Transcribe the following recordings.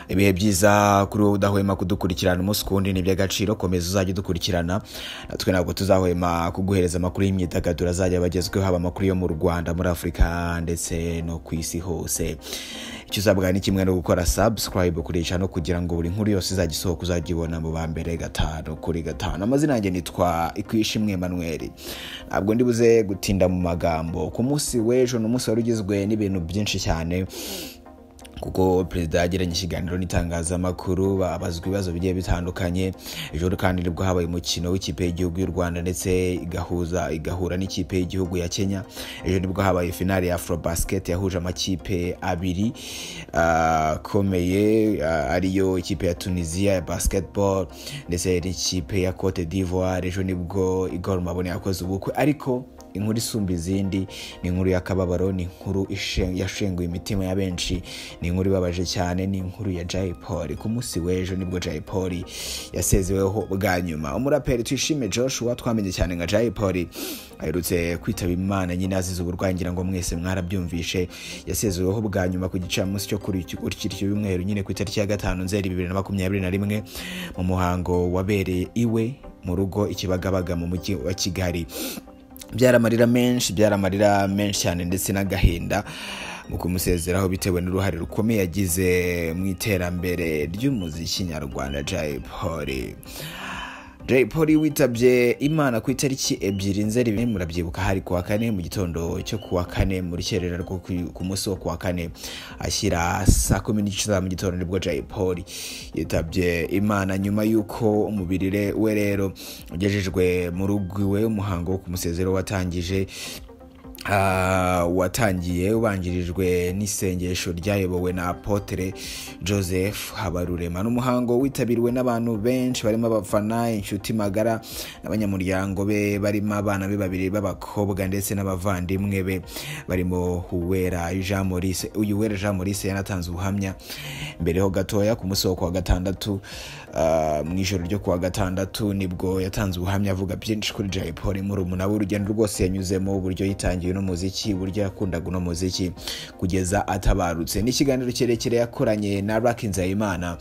Ibihe byiza kuri wowe udahwema kudukurikirana umunsi ku wundi ni iby'agaciro. Komeza uzajya udukurikirana, natwe ntabwo tuzahwema kuguhereza amakuru y'imyidagaduro azajya abagezweho, haba amakuru yo mu Rwanda, muri Afurika ndetse no ku isi hose. Icyo usabwa ni kimwe no gukora subscribe kuri channel kugira ngo buri nkuru yose izajya isohoka uzajya ibona mu ba mbere 5 kuri 5. Amazina yanjye nitwa Ikwishimwe Emmanuel. Ntabwo ndibuze gutinda mu magambo. Ku munsi w'ejo ni umunsi wari ugizwe n'ibintu byinshi cyane, kuko perezida yagiranye ikiganiro n'itangazamakuru, babazwa ibibazo bigiye bitandukanye. Ejo kandi nibwo habaye umukino w'ikipe y'igihugu y'u Rwanda ndetse igahura n'ikipe y'igihugu ya Kenya. Ejo nibwo habaye finale ya Afrobasket yahuje amakipe abiri akomeye, ariyo ikipe ya Tunisia ya basketball ndetse n'ikipe ya Cote d'Ivoire. Ejo nibwo Igor Mabone yakoze ubukwe, ariko inkuru isumba izindi ni inkuru y'akababaro, ni inkuru yashenguye imitima ya benshi, ni inkuru ibabaje cyane, ni inkuru ya Jay Polly. Ku munsi w'ejo nibwo Jay Polly yasezeweho bwa nyuma. Umuraperi Tuyishime Joshua twamenye cyane nka Jay Polly aherutse kwitaba Imana nyine azize uburwayi, ngira ngo mwese mwarabyumvishe. Yasezeweho bwa nyuma ku gicamunsi cyo kuri iki cyumweru nyine ku itariki ya 5 Nzeri 2021 mu muhango wabereye iwe mu rugo i Kibagabaga mu mujyi wa Kigali. Byari amarira menshi cyane ndetse n'agahinda mu kumusezeraho bitewe n'uruhare rukomeye yagize mu iterambere ry'umuziki nyarwanda. Jay Polly Jay Polly witabye Imana ku itariki 2 Nzeri, murabyibuka hari kuwa kane mu gitondo cyo kuwa kane mu rukerera rwo ku munsi wo kuwa kane ashyira saa 10:30 za mu gitondo nibwo Jay Polly yitabye Imana, nyuma y'uko umubiri we rero ugejejwe mu rugo iwe. Umuhango wo kumusezera watangije watangiye ubanjirijwe n'isengesho ryayobowe na Apotre Joseph Habarurema. N'umuhango witabiriwe n'abantu benshi barimo abafana, inshuti magara n'abanyamuryango be, barimo abana be babiri b'abakobwa ndetse n'abavandimwe be barimo Uwera Jean Maurice. Uyu Uwera Jean Maurice yanatanze ubuhamya mbere ho gatoya ku munsi wo kuwa gatandatu, mu ijoro ryo kuwa gatandatu nibwo yatanze ubuhamya avuga byinshi kuri Jay Polly, murumuna we, urugendo rwose yanyuzemo, uburyo yitangiye no muziki, uburyo yakundaga no muziki kugeza atabarutse. N'ikiganiro kirekire yakoranye na Lucky Nzeyimana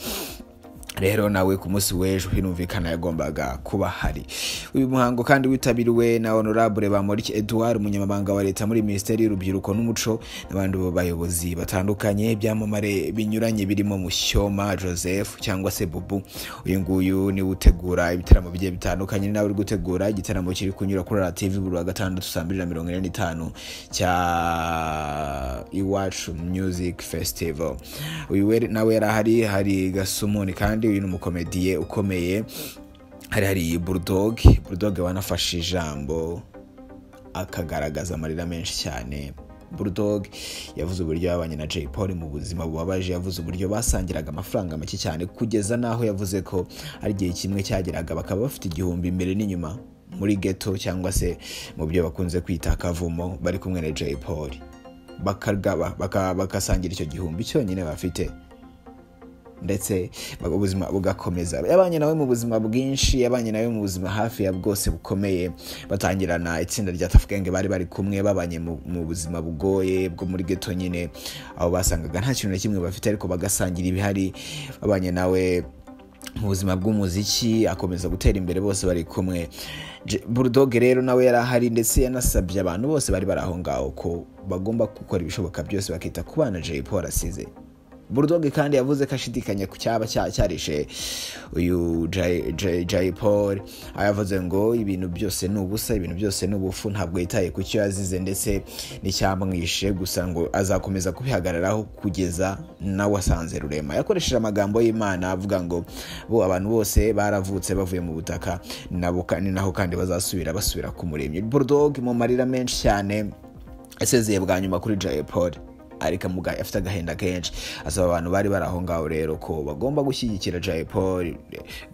rero nawe ku munsi w'ejo hinumvikana yagombaga kuba hari. Uyu muhango kandi witabiriwe na Honorable Bamporiki Edouard, umunyamabanga wa leta muri Minisiteri y'Urubyiruko n'Umuco, n'abandi bayobozi batandukanye, ibyamamare binyuranye birimo Mushyoma Joseph cyangwa se Bubu. Uyu nguyu ni utegura ibitaramo bigiye bitandukanye, nawe uri gutegura igitaramo kiri kunyura kuri RTV buri wa gatandatu saa 2:45 cya Iwacu Music Festival. Uyu nawe yarahari. Hari Gasumuni kandi uyu ni umukomediye ukomeye. Hari Bulldog wanafashe ijambo akagaragaza amarira menshi cyane. Bulldog yavuze uburyo yabanye na Jay Polly mu buzima bubabaje, yavuze uburyo basangiraga amafaranga make cyane, kugeza naho yavuze ko ari igihe kimwe cyageraga bakaba bafite 1000 imbere n'inyuma muri ghetto cyangwa se mu byo bakunze kwita kavumo, bari kumwe na Jay Polly bakagaba bakasangira icyo 1000 cyonyine bafite, ndetse ubuzima bugakomeza. Yabanye nawe mu buzima bwinshi, yabanye nawe mu buzima hafi ya bwose bukomeye. Batangirana itsinda rya Tuff Gang, bari kumwe, babanye mu buzima bugoye bwo muri ghetto nyine, aho basangaga nta kintu na kimwe bafite ariko bagasangira ibihari. Babanye nawe mu buzima bw'umuziki, akomeza gutera imbere, bose bari kumwe. Bulldog rero nawe yarahari, ndetse yanasabye abantu bose bari bari aho ngaho ko bagomba gukora ibishoboka byose bakita ku bana Jay Polly asize. Bulldog kandi yavuze ko ashidikanya ku cyaba cyarishe uyu Jay Polly. Yavuze ngo ibintu byose ni ubusa, ibintu byose ni ubufu, ntabwo yitaye ku cyo yazize ndetse n'icyamwishe, gusa ngo azakomeza kubihagararaho kugeza nawe asanze Rurema. Yakoresheje amagambo y'Imana avuga ngo bo abantu bose baravutse bavuye mu butaka, nabo ni naho kandi bazasubira basubira ku Muremyi. Bulldog mu marira menshi cyane asezeye bwa nyuma kuri Jay Polly, ariko mugaye afite agahinda kenshi, asaba abantu bari baraho ngaho rero ko bagomba gushyigikira Jay Polly,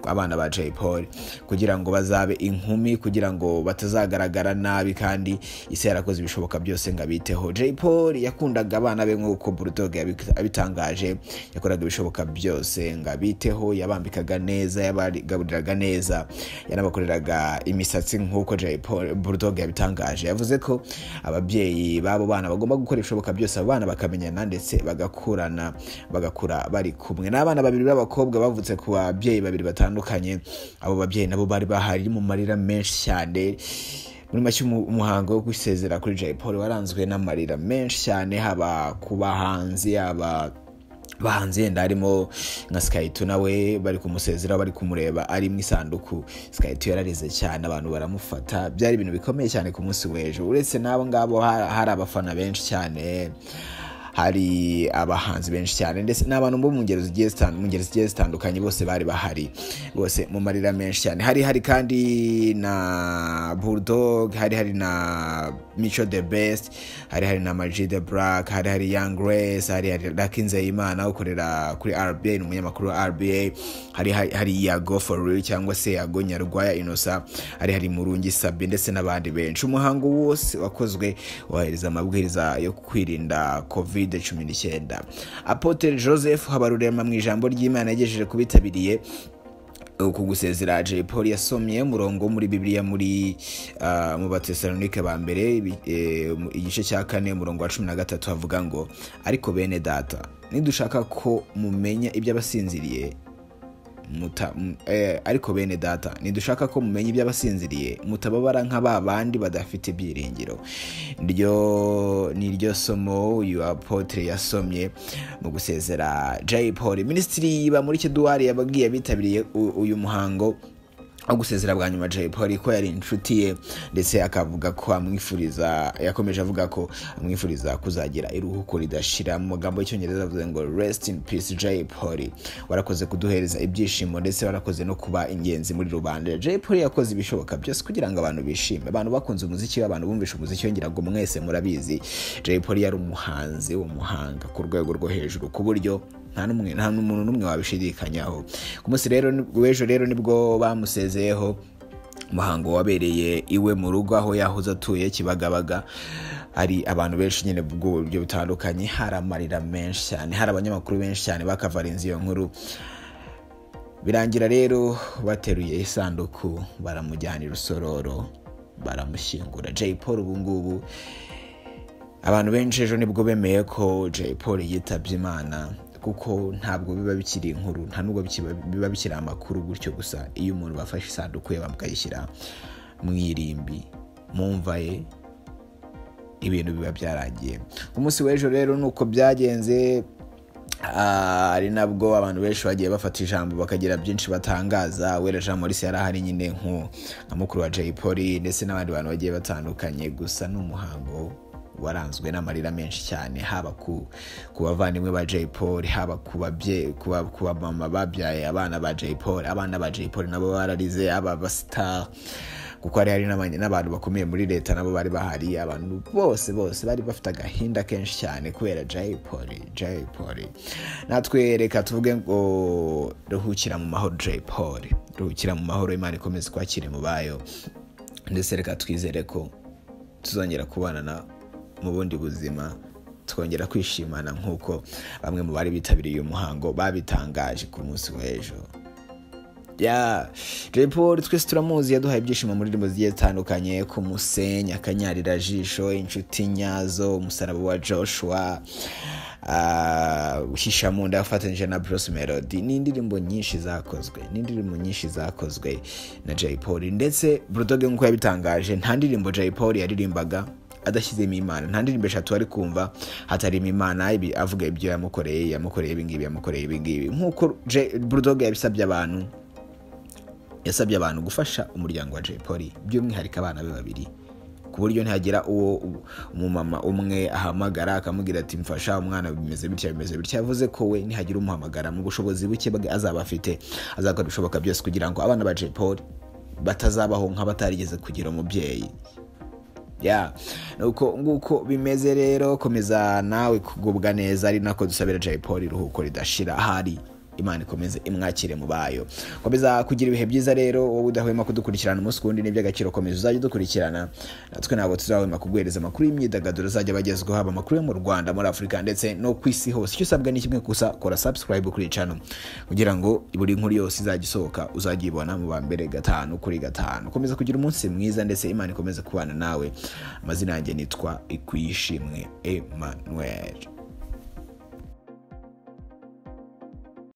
abana ba Jay Polly, kugira ngo bazabe inkumi, kugira ngo batazagaragara nabi, kandi isi yarakoze ibishoboka byose ngo abiteho. Jay Polly yakundaga abana be nk'uko Bulldog yabitangaje, yakoraga ibishoboka byose ngo abiteho, yabambikaga neza, yabagaburiraga neza, yanabakoreraga imisatsi nk'uko Jay Polly Bulldog yabitangaje. Yavuze ko ababyeyi babo bana bagomba gukora ibishoboka byose abo bana bakamenyana ndetse bagakurana, bagakura bari kumwe. N'abana babiri b'abakobwa bavutse ku babyeyi babiri batandukanye. Abo babyeyi nabo bari bahari mu marira menshi cyane. Muri make umuhango wo gusezera kuri Jay Polly waranzwe n'amarira menshi cyane, haba ku bahanzi, haba bahanzi yenda harimo nka Sky2 nawe bari kumusezera, bari kumureba ari mu isanduku. Sky2 yararize cyane, abantu baramufata, byari ibintu bikomeye cyane ku munsi w'ejo. Uretse n'abo ngabo hari abafana benshi cyane, hari abahanzi benshi cyane, ndetse n'abantu bo mu ngeri zigiye zitandukanye bose bari bahari, bose mu marira menshi cyane. Hari kandi na Bulldog, hari na Mico the Best, hari na Maji the Black, hari Young Grace, hari Lucky Nzeyimana ukorera kuri RBA, ni umunyamakuru wa RBA, hari Yago for real cyangwa se Yago Nyarwaya Innocent, hari Murungi Sabi ndetse n'abandi benshi. Umuhango wose wakozwe waheriza amabwiriza yo kwirinda COVID-19. Apotre Joseph Habarurema mu ijambo ry'Imana yagejeje kubitabiriye uku gusezera Jay Polly yasomye umurongo muri Bibiliya muri mu Batesalonike ba mbere igice cya 4 umurongo wa 13 havuga ngo: ariko bene data, nidushaka ko mumenya iby'abasinziriye ariko bene data nidushaka ko mumenya iby'abasinziriye mutababara nka ba bandi badafite ibyiringiro. Niryo somo uyu apotre yasomye mu gusezera Jay Polly. Minisitiri Bamuriki Edouard yababwiye abitabiriye uyu muhango wo gusezera bwa nyuma Jay Polly ko yari inshuti ye, ndetse akavuga ko amwifuriza, yakomeje avuga ko amwifuriza kuzagira iruhuko ridashira. Mu magambo y'Icyongereza avuze ngo rest in peace Jay Polly, warakoze kuduhereza ibyishimo ndetse warakoze no kuba ingenzi muri rubanda. Jay Polly yakoze ibishoboka byose kugira ngo abantu bishime, abantu bakunze umuziki, abantu bumvisha umuziki, ngira ngo mwese murabizi Jay Polly yari umuhanzi w'umuhanga ku rwego rwo hejuru, ku buryo nta n'umuntu n'umwe wabishidikanyaho. Ku munsi rero w'ejo rero nibwo bamusezeyeho, umuhango wabereye iwe mu rugo aho yahoze atuye Kibagabaga. Hari abantu benshi nyine bw'uburyo butandukanye, hari amarira menshi cyane, hari abanyamakuru benshi cyane bakavarinze iyo nkuru. Birangira rero bateruye isanduku baramujyana Rusororo baramushyingura. Jay Polly ubu ngubu abantu benshi ejo nibwo bemeye ko Jay Polly yitabye Imana, kuko ntabwo biba bikiri inkuru, nta nubwo biba bikiri amakuru gutyo gusa. Iyo umuntu bafashe isanduku ye bakayishyira mu irimbi mu mva ye, ibintu biba byarangiye. Ku munsi w'ejo rero nuko byagenze, ari nabwo abantu benshi bagiye bafata ijambo bakagira byinshi batangaza. Wera Jean Maurice yari ahari nyine nka mukuru wa Jay Polly ndetse n'abandi bantu bagiye batandukanye. Gusa n'umuhango waranzwe n'amarira menshi cyane, haba ku bavandimwe ba Jay Polly, haba ku babyeyi, ku mama babyaye abana ba Jay Polly, abana ba Jay Polly nabo bararize, aba bastar, kuko hari n'abantu bakomeye muri leta nabo bari bahari. Abantu bose bari bafite agahinda kenshi cyane kubera Jay Polly. Jay Polly natwe reka tuvuge ngo ruhukira mu mahoro Jay Polly, ruhukira mu mahoro, Imana ikomeze kwakira mu bayo, ndetse reka twizere ko tuzongera kubana mu bundi buzima, twongera kwishimana nkuko bamwe mu bari bitabiriye uyu muhango babitangaje ku munsi w'ejo. Jay Polly twese turamuzi, yaduhaye ibyishimo muri ndirimbo zigiye zitandukanye, ku musenyi, akanyarira jisho, inshuti nyazo, umusaraba wa Joshua, ushisha mu nda afatanyije na Bruce Melody. Ni indirimbo nyinshi zakozwe, na Jay Polly. Ndetse Bulldog nkuko yabitangaje, nta ndirimbo Jay Polly yaririmbaga adashyizemo Imana, nta ndirimbo eshatu ari kumva hatarimo Imana, avuga ibyo yamukoreye ibingibi, yamukoreye ibingibi. Nkuko Bulldog yabisabye abantu, yasabye abantu gufasha umuryango wa Jay Polly, by'umwihariko abana be babiri, ku buryo ntihagira uwo umumama umwe ahamagara akamubwira ati mfasha umwana bimeze bitya bimeze bitya. Yavuze ko we nihagira umuhamagara mu bushobozi buke azaba afite azakora ibishoboka byose kugira ngo abana ba Jay Polly batazabaho nk'abatarigeze kugira umubyeyi. Nuko nguko bimeze rero, komeza nawe kugubwa neza, ari nako dusabira Jay Polly iruhuko ridashira ahari, Imana ikomeze imwakire mu bayo. Komeza kugira ibihe byiza rero, wowe udahwema kudukurikirana umunsi kundi n'iby'agaciro, komeza uzajya udukurikirana, natwe ntabwo tuzahwema kuguhereza amakuru y'imyidagaduro azajya bagezweho, haba amakuru yo mu Rwanda, muri Afurika ndetse no ku isi hose. Icyo usabwa ni kimwe gusa, kora subscribe kuri channel kugira ngo buri nkuru yose izajya isohoka uzajya ibona mu ba mbere 5 kuri 5. Komeza kugira umunsi mwiza ndetse Imana ikomeze kubana nawe. Amazina yanjye nitwa Ikwishimwe Emmanuel.